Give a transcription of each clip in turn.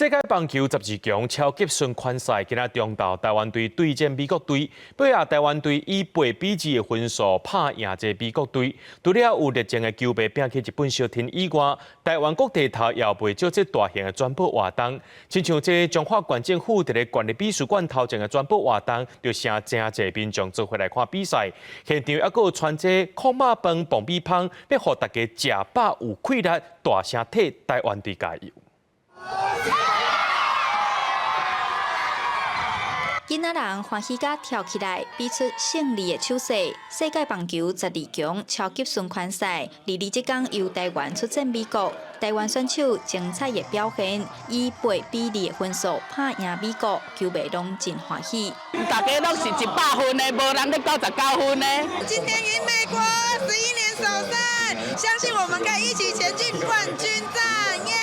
世界棒球十二強超級循環賽，今仔中晝台灣隊對戰美國隊，尾仔台灣隊以8比2的分數拍贏這美國隊。除了有熱情的球迷摒棄日本相挺以外，台灣各地頭也有袂少這大型的轉播活動，親像這彰化縣政府佇咧縣立美術館頭前的轉播活動，就誠濟濟民眾做伙來看比賽。現場猶閣有傳這炕肉飯、爆米香，欲予大家食飽有氣力，大聲替台灣隊加油。囡仔人歡喜甲跳起來，比出勝利的手勢。世界棒球十二強超級循環賽，二二這工由台灣出戰美國，台灣選手精彩的表現，以8比2的分數拍贏美國，球迷攏真歡喜。大家攏是100分的，無人咧99分的。今天贏美國，11年首勝，相信我們可以一起前進冠軍戰，耶！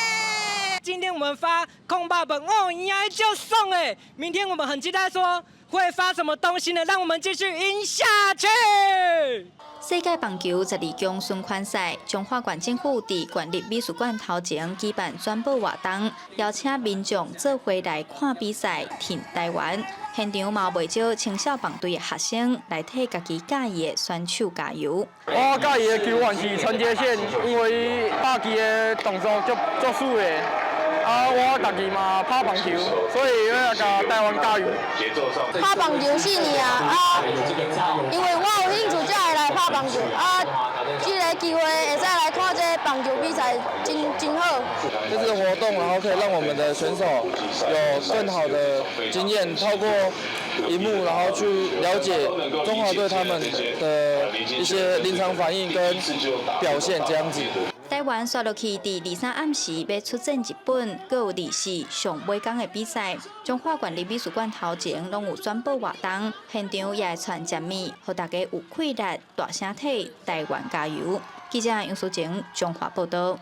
今天我們發炕肉飯哦，贏就送哎！明天我們很期待說會發什麼東西呢？讓我們繼續贏下去。世界棒球十二強循環賽，彰化縣政府佇縣立美術館頭前舉辦轉播活動，邀請民眾做伙來看比賽，挺台灣。現場嘛有袂少青少棒隊的學生來替家己佮意的選手加油。我佮意的球員是陳傑憲，因為伊打擊的動作足足媠的。啊，我家己嘛拍棒球，所以欲共台灣加油。拍棒球4年啊，啊，因為我有興趣才會來拍棒球，啊，這個機會會使來看這個棒球比賽，真真好。這次活動，然後可以讓我們的選手有更好的經驗，透過螢幕，然後去了解中華隊他們的一些臨場反應跟表現，這樣子。台灣紲落去，佇23暗時欲出戰日本，閣有24上尾工的比賽。彰化縣立美術館頭前攏有轉播活動，現場也會傳食物，予大家有氣力，大聲替台灣加油。記者楊淑靜彰化報道。